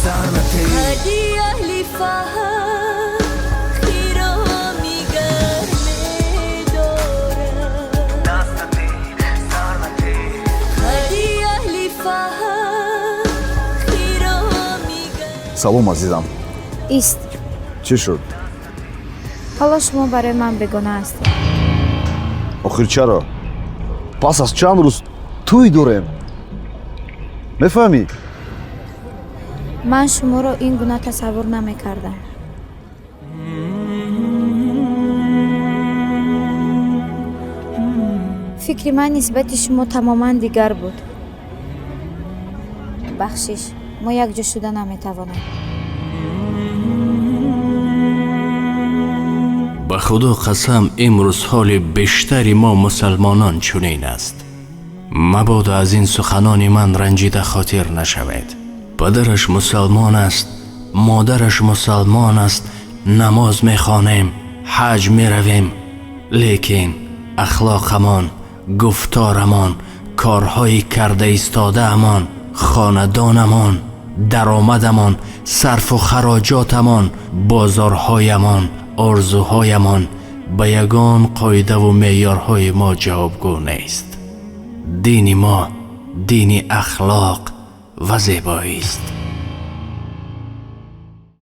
Ҳади аҳли фаҳм хиромӣ гар медорад. Ҳади аҳли фаҳм хиромӣ гар. Салом, азизам. Ист. Чӣ шуд? Ҳоло шумо барои ман бегона ҳастед. Охир чаро? Пас аз чанд рӯз тӯй дорем, мефаҳмӣ? Ман шуморо ин гуна тасаввур намекардам. Фикри ман нисбати шумо тамоман дигар буд. Бахшиш, мо якҷо шуда наметавонем. Ба Худо қасам, имрӯз ҳоли бештари мо мусалмонон чунин аст. Мабодо аз ин суханони ман ранҷида хотир нашавед. Падараш мусалмон аст, модараш мусалмон аст, намоз мехонем, ҳаҷ меравем, лекин ахлоқамон, гуфторамон, корҳои карда истодаамон, хонадонамон, даромадамон, сарфу хароҷотамон, бозорҳоямон, орзуҳоямон ба ягон қоидаву меъёрҳои мо ҷавобгӯ нест. Дини мо дини ахлоқ ва зебоист.